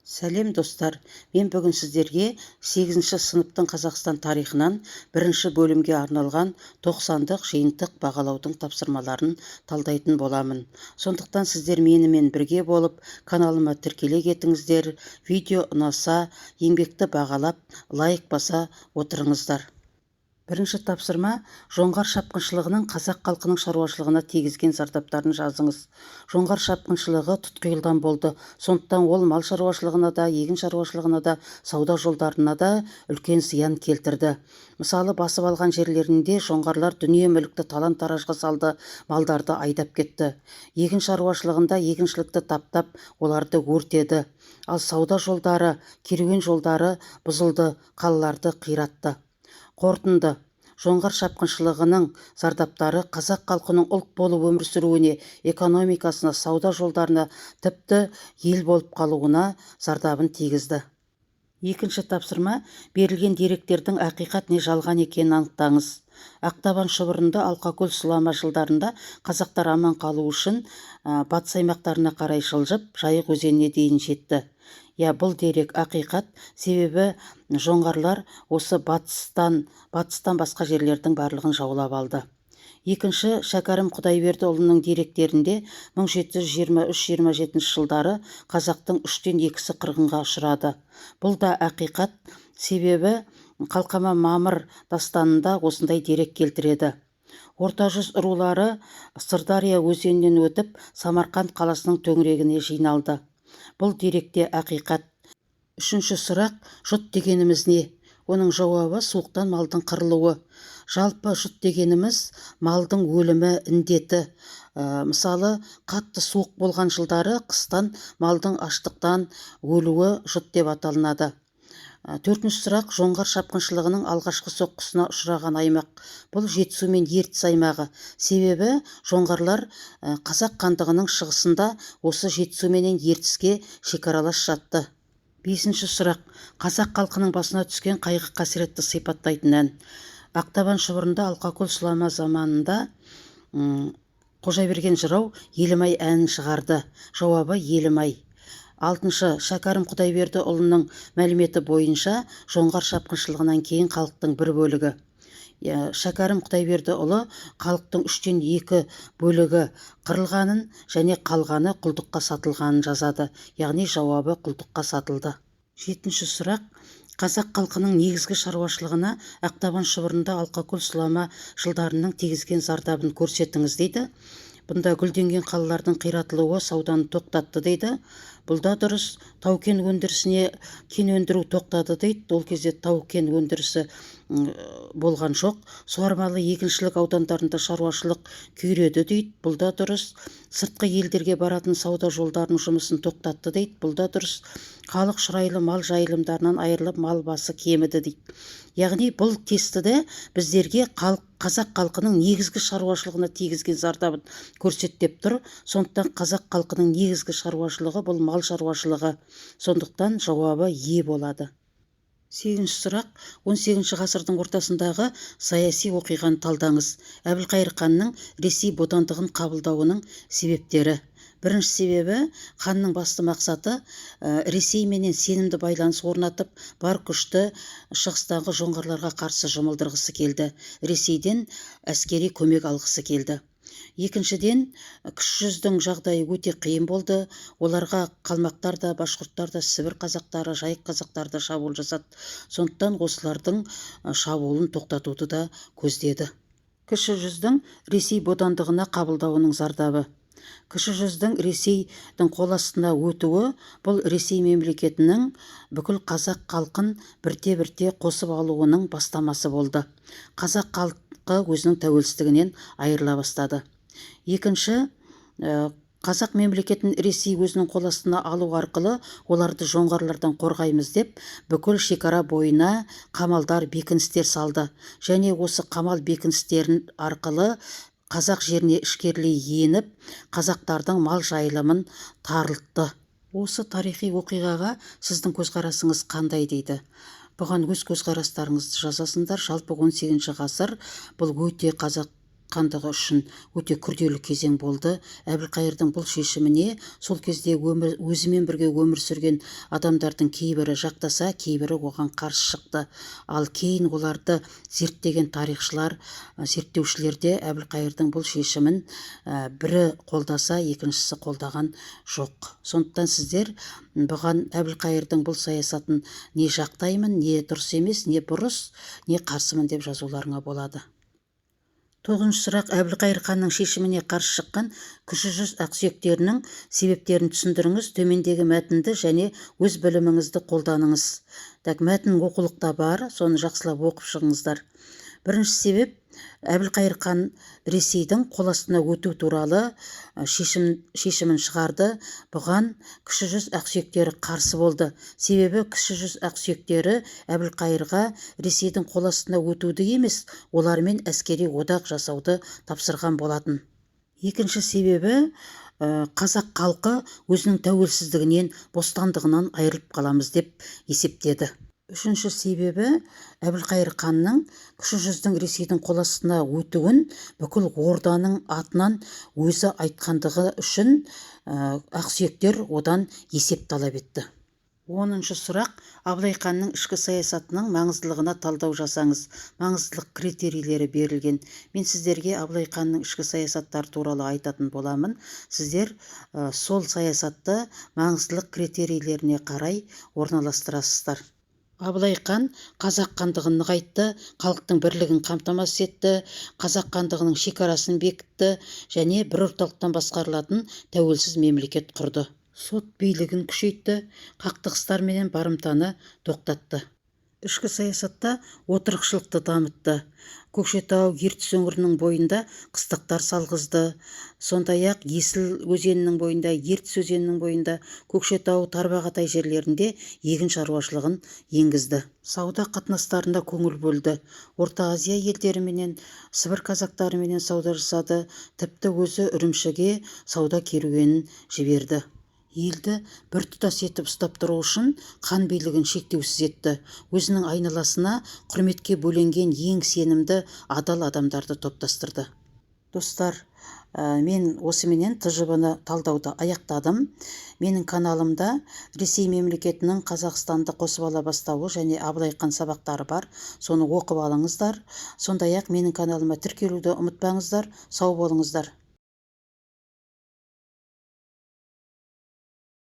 Сәлем, достар! Мен бүгін сіздерге сегізінші сыныптың Қазақстан тарихынан бірінші бөлімге арналған тоқсандық жиынтық бағалаудың тапсырмаларын талдайтын боламын. Сондықтан сіздер менімен бірге болып, каналыма тіркеле кетіңіздер. Видео ұнаса, еңбекті бағалап, лайк баса отырыңыздар. Бірінші тапсырма: жоңғар шапқыншылығының қазақ халқының шаруашылығына тигізген зардаптарын жазыңыз. Жоңғар шапқыншылығы тұтқиылдан болды. Сондықтан ол мал шаруашылығына да, егін шаруашылығына да, сауда жолдарына да үлкен зиян келтірді. Мысалы, басып алған жерлерінде жоңғарлар дүние-мүлікті талан-таражға салды, малдарды айдап кетті. Егін шаруашылығында егіншілікті таптап, оларды өртеді. Ал сауда жолдары, керуен жолдары бұзылды, қалаларды қиратты. Қорытынды: жоңғар шапқыншылығының зардаптары қазақ халқының ұлт болып өмір сүруіне, экономикасына, сауда жолдарына, тіпті ел болып қалуына зардабын тигізді. Екінші тапсырма: берілген деректердің ақиқат не жалған екенін анықтаңыз. Ақтабан шұбырынды, Алқакөл сұлама жылдарында қазақтар аман қалу үшін батыс аймақтарына қарай жылжып, Жайық өзеніне дейін жетті. Иә, бұл дерек ақиқат, себебі жоңғарлар осы батыстан басқа жерлердің барлығын жаулап алды. Екінші, Шәкәрім Құдайбердіұлының деректерінде 1723-27 жылдары қазақтың үштен екісі қырғынға ұшырады. Бұл да ақиқат, себебі Қалқаман Мамыр дастанында осындай дерек келтіреді. Орта жүз рулары Сырдария өзенінен өтіп, Самарқанд қаласының төңірегіне жиналды. Бұл деректе ақиқат. Үшінші сұрақ: жұт дегеніміз не? Оның жауабы: суықтан малдың қырылуы. Жалпы, жұт дегеніміз – малдың өлімі, індеті. Мысалы, қатты суық болған жылдары қыстан малдың аштықтан өлуі жұт деп аталынады. Төртінші сұрақ: жоңғар шапқыншылығының алғашқы соққысына ұшыраған аймақ. Бұл Жетісу мен Ертіс аймағы, себебі жоңғарлар Қазақ хандығының шығысында, осы Жетісу менен Ертіске шекаралас жатты. Бесінші сұрақ: қазақ халқының басына түскен қайғы-қасіретті сипаттайтын ән. Ақтабан шұбырынды, Алқакөл сұлама заманында Қожаберген жырау «Елім-ай» әнін шығарды. Жауабы: «Елім-ай». Алтыншы: Шәкәрім Құдайбердіұлының мәліметі бойынша, жоңғар шапқыншылығынан кейін халықтың бір бөлігі. Шәкәрім Құдайбердіұлы халықтың үштен екі бөлігі қырылғанын және қалғаны құлдыққа сатылғанын жазады. Яғни жауабы: құлдыққа сатылды. Жетінші сұрақ: қазақ халқының негізгі шаруашылығына Ақтабан шұбырынды, Алқакөл сұлама жылдарының тигізген зардабын көрсетіңіз дейді. Бұнда гүлденген қалалардың қиратылуы сауданы тоқтатты дейді. Бұл да дұрыс. Тау-кен өндірісіне, кен өндіру тоқтады дейді. Ол кезде тау-кен өндірісі болған жоқ. Суармалы егіншілік аудандарында шаруашылық күйреді дейді. Бұл да дұрыс. Сыртқы елдерге баратын сауда жолдарының жұмысын тоқтатты дейді. Бұл да дұрыс. Халық шұрайлы мал жайылымдарынан айырылып, мал басы кеміді дейді. Яғни бұл тестіде біздерге халық, қазақ халқының негізгі шаруашылығына тигізген зардабын көрсет деп тұр. Сондықтан қазақ халқының негізгі шаруашылығы – бұл мал шаруашылығы. Сондықтан жауабы Е болады. Сегізінші сұрақ: 18 ғасырдың ортасындағы саяси оқиғаны талдаңыз. Әбілқайыр ханның Ресей бодандығын қабылдауының себептері. Бірінші себебі: ханның басты мақсаты Ресейменен сенімді байланыс орнатып, бар күшті шығыстағы жоңғарларға қарсы жұмылдырғысы келді, Ресейден әскери көмек алғысы келді. Екіншіден, Кіші жүздің жағдайы өте қиын болды. Оларға қалмақтар да, башқұрттар да, Сібір қазақтары, Жайық қазақтары да шабуыл жасады. Сондықтан осылардың шабуылын тоқтатуды да көздеді. Кіші жүздің Ресей бодандығына қабылдауының зардабы. Кіші жүздің Ресейдің қол астына өтуі – бұл Ресей мемлекетінің бүкіл қазақ халқын бірте-бірте қосып алуының бастамасы болды. Қазақ халқы өзінің тәуелсіздігінен айырыла бастады. Екінші, қазақ мемлекетін Ресей өзінің қол астына алу арқылы оларды жоңғарлардан қорғаймыз деп, бүкіл шекара бойына қамалдар, бекіністер салды және осы қамал бекіністерін арқылы қазақ жеріне ішкерлей еніп, қазақтардың мал жайылымын тарылтты. Осы тарихи оқиғаға сіздің көзқарасыңыз қандай дейді. Бұған өз көзқарастарыңызды жазасыңдар. Жалпы, 18 ғасыр – бұл өте қазақ хандығы үшін өте күрделі кезең болды. Әбілқайырдың бұл шешіміне сол кезде өзімен бірге өмір сүрген адамдардың кейбірі жақтаса, кейбірі оған қарсы шықты. Ал кейін оларды зерттеген тарихшылар, зерттеушілер де Әбілқайырдың бұл шешімін бірі қолдаса, екіншісі қолдаған жоқ. Сондықтан сіздер бұған, Әбілқайырдың бұл саясатын не жақтаймын, не дұрыс емес, не бұрыс, не қарсымын деп жазуларыңа болады. Тоғызыншы сұрақ. Әбілқайыр ханның шешіміне қарсы шыққан Кіші жүз ақсүйектерінің себептерін түсіндіріңіз. Төмендегі мәтінді және өз біліміңізді қолданыңыз. Так, мәтін оқулықта бар, соны жақсылап оқып шығыңыздар. Бірінші себеп: Әбілқайыр хан Ресейдің қол астына өту туралы шешімін шығарды. Бұған Кіші жүз ақсүйектері қарсы болды. Себебі Кіші жүз ақсүйектері Әбілқайырға Ресейдің қол астына өтуді емес, олармен әскери одақ жасауды тапсырған болатын. Екінші себебі: қазақ халқы өзінің тәуелсіздігінен, бостандығынан айырылып қаламыз деп есептеді. Үшінші себебі: Әбілқайыр ханның Кіші жүздің Ресейдің қол астына өтуін бүкіл орданың атынан өзі айтқандығы үшін ақсүйектер одан есеп талап етті. 10-шы сұрақ. Абылай ханның ішкі саясатының маңыздылығына талдау жасаңыз. Маңыздылық критерийлері берілген. Мен сіздерге Абылай ханның ішкі саясаттары туралы айтатын боламын. Сіздер сол саясатты маңыздылық критерийлеріне қарай орналастырасыздар. Абылай хан Қазақ хандығын нығайтты, халықтың бірлігін қамтамасыз етті, Қазақ хандығының шекарасын бекітті және бір орталықтан басқарылатын тәуелсіз мемлекет құрды. Сот билігін күшейтті, қақтығыстар менен барымтаны тоқтатты. Ішкі саясатта отырықшылықты дамытты. Көкшетау, Ертіс өңірінің бойында қыстақтар салғызды. Сондай-ақ Есіл өзенінің бойында, Ертіс өзенінің бойында, Көкшетау, Тарбағатай жерлерінде егін шаруашылығын енгізді. Сауда қатынастарына көңіл бөлді. Орта Азия елдеріменен, Сібір казактарыменен сауда жасады. Тіпті өзі Үрімшіге сауда керуенін жіберді. Елді біртұтас етіп ұстап тұру үшін хан билігін шектеусіз етті. Өзінің айналасына құрметке бөленген ең сенімді, адал адамдарды топтастырды. Достар, мен осыменен ТЖБ-ны талдауды аяқтадым. Менің каналымда Ресей мемлекетінің Қазақстанды қосып ала бастауы және Абылай хан сабақтары бар, соны оқып алыңыздар. Сондай-ақ менің каналыма тіркелуді ұмытпаңыздар. Сау болыңыздар.